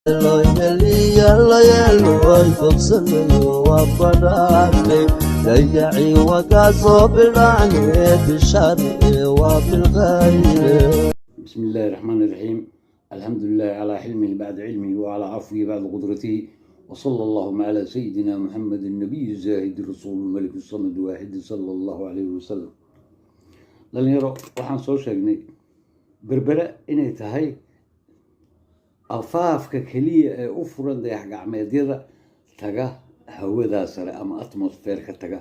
Bogsameeyo waa badhaadhe dayaci wakaa soo bidhacne bishaare waa bilkhayre. بسم الله الرحمن الرحيم، الحمد لله على حلمه بعد علمه وعلى عفوه بعد قدرته، وصلى اللهم على سيدنا محمد النبي الزاهد الرسول الملك الصمد الواحد صلى الله عليه وسلم. Dhalinyaro, waxaan soo sheegnay Berbera inay tahay afaafka keliya ee u furan dayax gacmeedyada taga hawadaa sare ama atmosfeerka taga.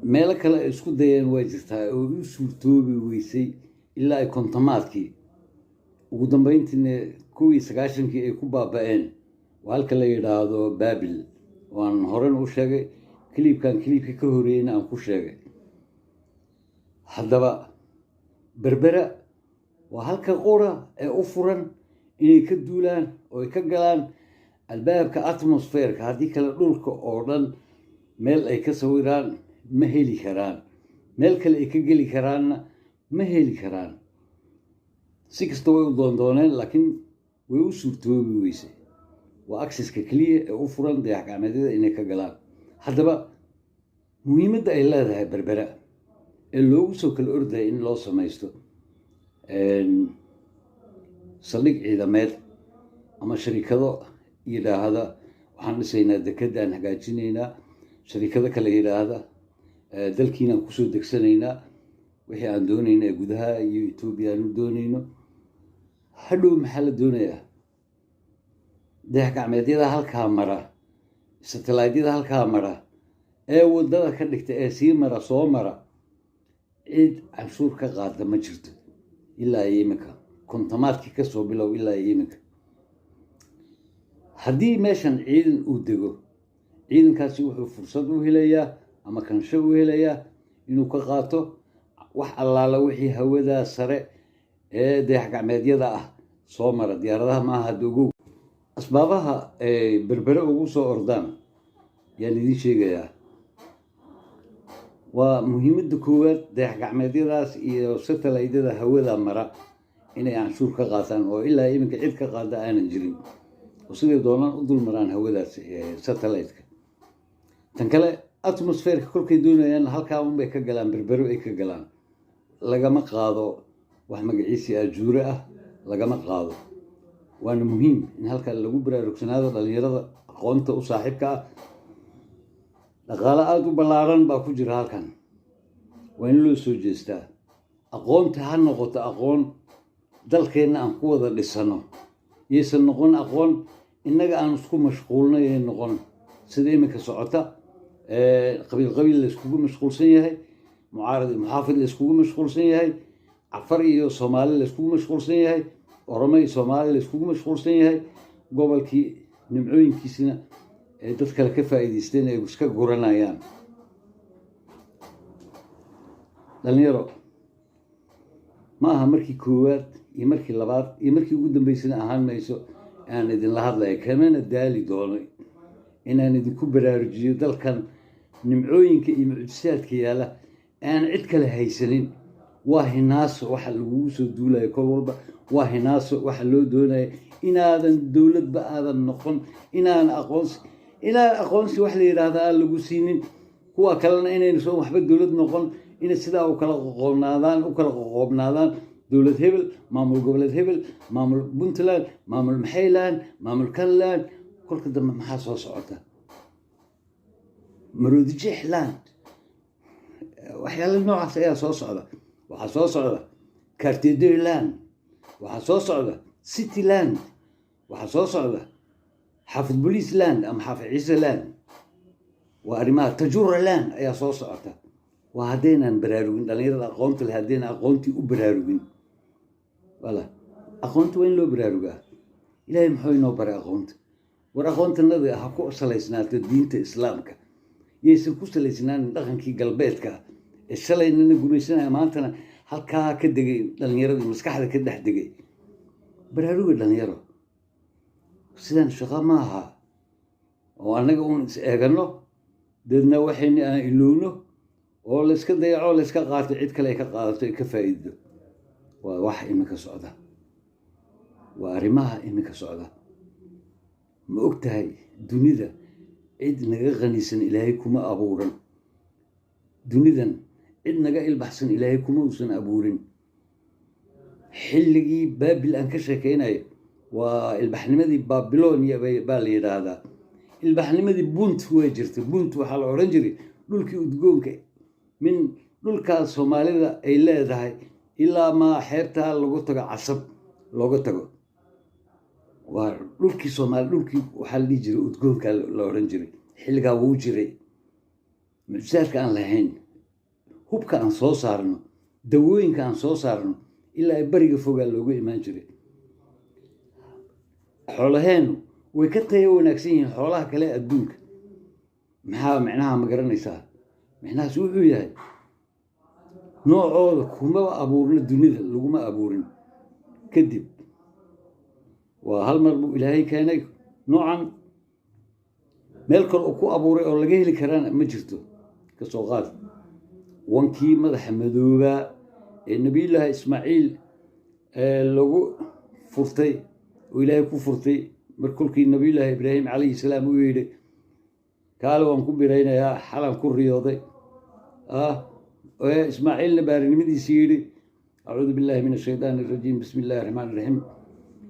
Meelo kale ay isku dayeen way jirtaa oo u suurtoobi weysay ilaa ay 50-aadkii, ugu dambeyntiina 91-kii ay ku baaba-een. Waa halka la yidhaahdo Baabil, waan horena u sheegay, clipkan clipkii ka horeeyeyna aan ku sheegay. Haddaba Berbera waa halka qura ee u furan inay ka duulaan oo ay ka galaan albaabka atmosferka. Haddii kale dhulka oo dhan meel ay ka sawiraan ma heli karaan, meel kale ay ka geli karaanna ma heli karaan. Si kasta way u doondooneen, laakiin way u suurtoobi weysay. Waa accesska keliya ee u furan dayax gacmeedyada inay ka galaan. Haddaba muhiimadda ay leedahay Berbera ee loogu soo kala ordaya in loo samaysto saldhig ciidameed ama sharikado yidhaahda waxaan dhisaynaa dekedaan hagaajinaynaa, sharikado kale yidhaahda dalkiinaan kusoo degsanaynaa wixii aan doonayna ee gudaha iyo Etoobiya aan u doonayno, hadhow maxaa la doonayaa? Dayax gacmeedyada halkaa mara, satellaytyada halkaa mara ee waddada ka dhigta ee sii mara soo mara, cid canshuur ka qaada ma jirto ilaa iyo iminka, 50-aadkii kasoo bilow ilaa iyo iminka. Haddii meeshan ciidan uu dego, ciidankaasi wuxuu fursad u helayaa ama kansho u helayaa inuu ka qaato wax allaala wixii hawadaa sare ee dayax gacmeedyada ah soo mara. Diyaaradaha maaha hadda, ogow. Asbaabaha ay Berbere ugu soo ordaan yaan idiin sheegayaa. Waa muhiimadda koowaad, dayax gacmeedyadaas iyo satellaydyada hawada mara inay canshuur ka qaataan, oo ilaa iminka cid ka qaada aanan jirin, oo siday doonaan u dul maraan hawadaas satellite-ka. Tan kale, atmosferka kolkay doonayaan halkaa unbay ka galaan, Berbero ay ka galaan. Lagama qaado wax magaciisii ajuure ah, lagama qaado. Waana muhiim in halkan lagu baraarugsanaado dhalinyarada aqoonta u saaxiibka ah. Dhaqaalo aada u ballaaran baa ku jira halkan, waa in loo soo jeestaa. Aqoonta ha noqoto aqoon dalkeenna aan ku wada dhisano, yaysan noqon aqoon innaga aan isku mashquulnay ay noqon, sida iminka socota, qabiil qabiil la iskugu mashquulsan yahay, mucaarad iyo muxaafid la iskugu mashquulsan yahay, Cafar iyo Soomaali la iskugu mashquulsan yahay, Oromo iyo Soomaali la iskugu mashquulsan yahay, gobolkii nimcooyinkiisina ay dad kale ka faa'iidaysteen ay iska guranayaan. Dhalinyaro, ma aha markii koowaad iyo markii labaad iyo markii ugu dambeysana ahaan mayso aan idinla hadlaya, kamana daali doono inaan idinku baraarujiyo dalkan nimcooyinka iyo mucjisaadka yaalla aan cid kale haysanin. Waa hinaaso waxa lagugu soo duulayo kol walba, waa hinaaso waxa loo doonaya inaadan dowladba aadan noqon, inaan aqoonsi, inaan aqoonsi wax la yidhaahda aan lagu siinin, kuwa kalena inaynu soo waxba dowlad noqon, inay sidaa u kala qoqoobnaadaan, u kala qoqoobnaadaan, dowlad hebel, maamul goboleed hebel, maamul Puntland, maamul Maxayland, maamul Kanland. Kolka dambe maxaa soo socota? Maroodijexland, waxyaala noocaas ayaa soo socda. Waxaa soo socda Cartedoland, waxaa soo socda Cityland, waxaa soo socda Xaafid Policeland ama Xaafid Ciiseland. Waa arrimaha Tajuraland ayaa soo socota. Waa haddaynaan baraarugin, dhalinyarada aqoonta leh, haddaynan aqoontii u baraarugin. Wala aqoonta waa in loo baraarugaa. Ilaahay muxuu inoo baray? Aqoonta. War, aqoontanada ha ku salaysnaato diinta Islaamka, yaysan ku salaysnaanin dhaqankii galbeedka ee shalaynana gumaysanaya, maantana halkaa ka degay, dhalinyaradii maskaxda ka dhex degay. Baraaruga dhalinyaro, sidan shaqo ma aha oo annaga uun is eegano, deedna waxayna aan ilowno oo layska dayaco, layska qaato, cid kale ay ka qaadato, ay ka faa'iido. Waa wax iminka socda. Waa arrimaha iminka socda. Ma og tahay dunida cid naga qanisan Ilaahay kuma abuuran? Dunidan cid naga ilbaxsan Ilaahay kuma uusan abuurin. Xilligii Baabil aan ka sheekaynayo waa ilbaxnimadii Babilonia baa la yidhaahdaa. Ilbaxnimadii Bunt way jirtay. Bunt waxaa la odhan jiray dhulkii udgoonka, min dhulkaas Soomaalida ay leedahay ilaa maa xeebtaa lagu tago, Casab looga tago, waa dhulkii Soomaali. Dhulkii waxaa la dhihi jiray udgoonka la odhan jiray. Xilligaa wuu jiray mucjisaadka aan lahayn, hubka aan soo saarno, dawooyinka aan soo saarno, ilaa ay bariga fogaa loogu imaan jiray. Xoolaheenu way ka tayo wanaagsan yihiin xoolaha kale adduunka. Maxaa micnaha ma garanaysaa? Micnahaas wuxuu yahay noocooda kumaba abuurna, dunida laguma abuurin. Kadib waa hal mar buu Ilaahay keenay noocan, meel kale uu ku abuuray oo laga heli karaana ma jirto. Kasoo qaad wankii madaxa madoobaa ee Nebiyullaahi Ismaaciil lagu furtay oo Ilaahay ku furtay mar kolkii Nabiyullaahi Ibraahim calayhi salaam uu yidhi: "Kaale, waan ku biraynayaa, xalan ku riyooday." Ismaaciilna baarinimadiisii yidhi: "Acuudu billahi min ashaytaan arajiim, bismi illahi raxmaan iraxiim,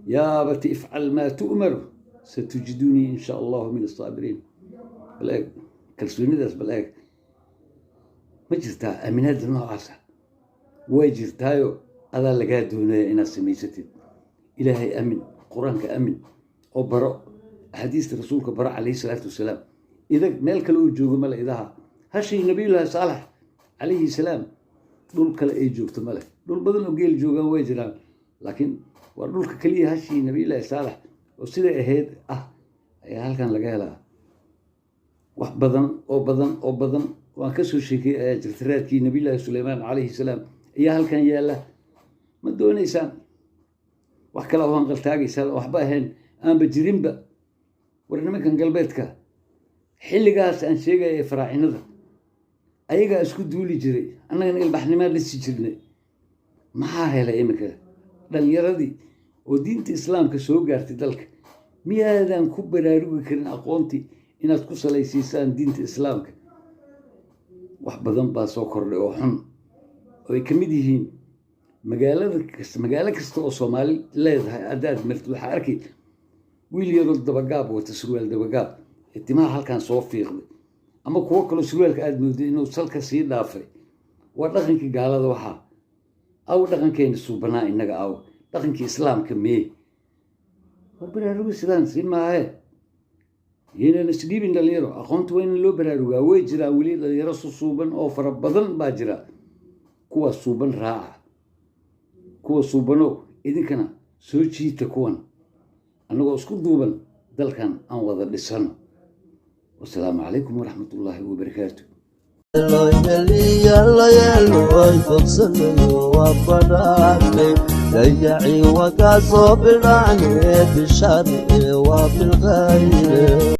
yaa abati ifcal maa tu'maru, satujidunii in sha Allahu min asaabiriin." Bal eeg kalsoonidaas, bal eeg. Ma jirtaa aaminaadda noocaasa? Way jirtaayo, adaa lagaa doonaya inaad samaysatid. Ilaahay amin, Qur-aanka amin oo baro, axaadiista Rasuulka baro calayhi salaatu wasalaam. Idag meel kale uu joogo male. Idaha hashii Nabiyullaahi Saalax calayhi salaam dhul kale ay joogto male. Dhul badan oo geel joogaan way jiraan, laakiin waa dhulka keliya hashii Nabiyullaahi Saalax oo siday ahayd ah ayaa halkan laga helaa. Wax badan oo badan oo badan waan ka soo sheekay ayaa jirta. Raadkii Nabiyullaahi Suleymaan calayhi salaam ayaa halkan yaalla. Ma doonaysaan? Wax kale oo hanqaltaagaysaan oo waxba ahayn, aanba jirinba. War nimankan galbeedka xilligaas aan sheegaya ee faraacinada ayagaa isku duuli jiray, annagana ilbaxnimaa dhisi jirnay. Maxaa helay iminka dhalinyaradii oo diinta Islaamka soo gaartay dalka? Miyaadan ku baraarugi karin aqoontii inaad ku salaysiisaan diinta Islaamka? Wax badan baa soo kordhay oo xun, oo ay ka mid yihiin magaalada kasta, magaalo kasta oo Soomaali leedahay haddaad martid, waxaa arkay wiil yaroo dabagaab wata, surwaal dabagaab ee timaha halkan soo fiiqday, ama kuwo kaloo surwaalka aada mooday inuu salka sii dhaafay. Waa dhaqankii gaalada. Waxaa aw dhaqankeena suubanaa innaga, aw dhaqankii Islaamka mee? War baraaruga, sidaan si maahe. Yaynan isdhiibin dhalinyaro, aqoonta waa in loo baraarugaa. Way jiraan weli dhalinyaro susuuban oo fara badan baa jira. Kuwa suuban raaca, kuwa suubanow idinkana soo jiita kuwan. Annagoo isku duuban dalkan aan wada dhisano. Wasalaamu calaykum waraxmat ullaahi wabarakaatu. Yeeloy fogsanayo waa badhaadhay, dayacii waa kaa soo bidhacne, bishaar ee waa bilkhayre.